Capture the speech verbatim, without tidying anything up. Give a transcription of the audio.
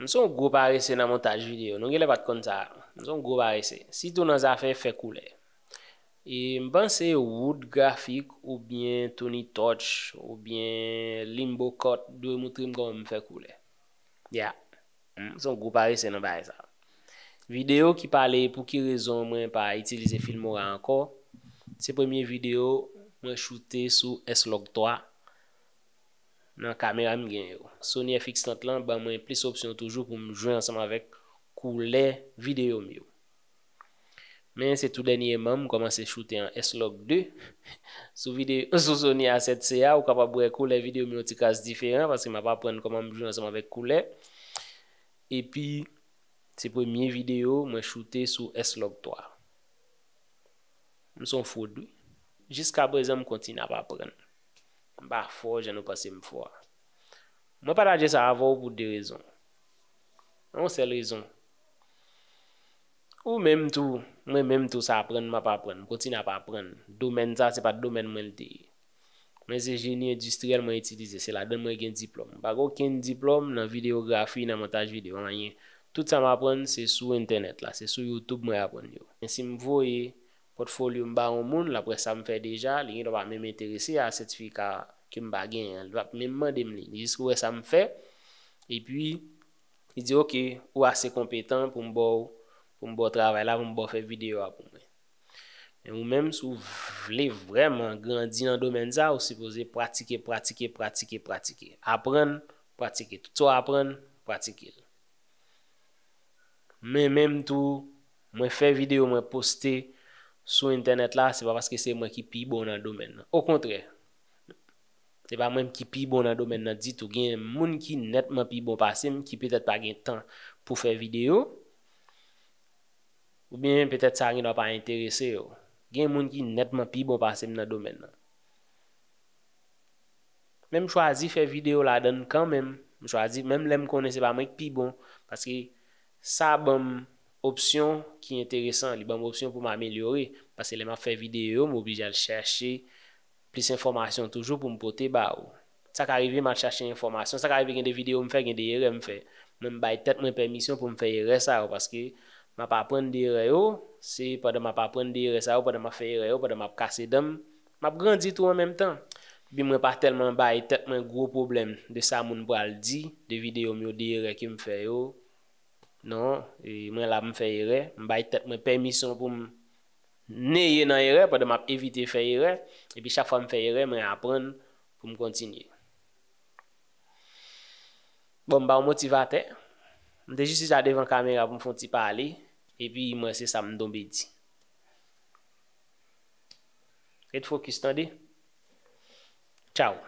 M se yon gwo parese nan montaj videyo. Nou genlè pa t konn sa. M se yon gwo parese. Sitou nan zafè fè koulè. E m panse Wood Graphic oubyen Tony Touch oubyen Limbo Cut dwe moutre m kòman m fè koulè. Ya. M se yon gwo parese nan bagay sa. Videyo ki pale pou ki rezon mwen pa itilize Filmora ankò, se premye videyo mwen choute sou S-Log twa nan kamera m gen yo. Sony F X trant lan ban mwen plis opsyon toujou pou m jwe ansanm avèk koulè videyo m yo. Men se tou dènyèman m kòmanse choute an S-Log de sou videyo, sou Sony A sèt C a, ou kapab wè koulè videyo m yo ti kras diferan paske m ap aprann kòman m jwe ansanm avèk koulè. Epi, se premye videyo mwen choute sou S-Log twa. M se yon fwod, wi. Jiska prezan, m kontinye ap aprann. M pa fò jan nou panse m fò a. Mwen pataje sa avè w pou de rezon. Yon sèl rezon. Ou menm tou, mwen menm tou, sa aprann m ap aprann. M kontinye ap aprann. Domèn sa, se pa t domèn mwen l te ye. Mwen se jeni endistriyèl mwen itilize, se ladan mwen gen diplòm. M pa gen okenn diplòm nan videyografi, nan montaj videyo, anyen. Tout sa m aprann, se sou entènèt la, se sou YouTube mwen aprann yo. Men si m voye pòtfolyo m ba yon moun, l ap wè sa m fè deja, li gendwa pa menm enterese a sètifika ke m pa genyen an, li p ap menm mande m li. Li jis wè sa m fè, epi li di, "Oke, ou ase konpetan pou m ba w, pou m ba w travay la, pou m ba w fè videyo a pou mwen." Men ou menm, si w vle vrèman grandi nan domèn sa, ou sipoze pratike, pratike, pratike, pratike. Aprann, pratike. Tout sa w aprann, pratike l. Men menm tou, mwen fè videyo, mwen poste sou entènèt la, se pa paske se mwen ki pi bon nan domèn nan. Okontrè, se pa mwen ki pi bon nan domèn nan ditou. Gen moun ki nètman pi bon pase m, ki petèt pa gen tan pou fè videyo, oubyen petèt sa gendwa pa enterese yo. Gen moun ki nètman pi bon pase m nan domèn nan. Men m chwazi fè videyo ladan l kanmenm. M chwazi, menm lè m konnen se pa mwen ki pi bon, paske sa ban m opsyon ki enteresan, li ban m opsyon pou m amelyore, paske lè m ap fè videyo yo, m oblije al chèche plis enfòmasyon toujou pou m pote ba ou. Sa ka rive m al chache enfòmasyon, sa ka rive gen de videyo m fè, gen de erè m fè. Men m bay tèt mwen pèmisyon pou m fè erè sa yo, paske m ap aprann de erè yo, se pandan m ap aprann de erè sa yo, pandan m ap fè erè yo, pandan m ap kase dan m, m ap grandi tou an menm tan. Epi mwen pa tèlman bay tèt mwen gwo pwoblèm de sa moun pral di, de videyo m yo, de erè ke m fè yo. Non, e mwen la m fè erè, m bay tèt mwen pèmisyon pou m neye nan erè pandan m ap evite fè erè, epi chak fwa m fè erè, mwen aprann pou m kontinye. Bon, m pa yon motivatè, m te jis chita devan kamera pou m fè yon ti pale, epi mwen se sa m tonbe di. Ret fokis, tande. Tchaw.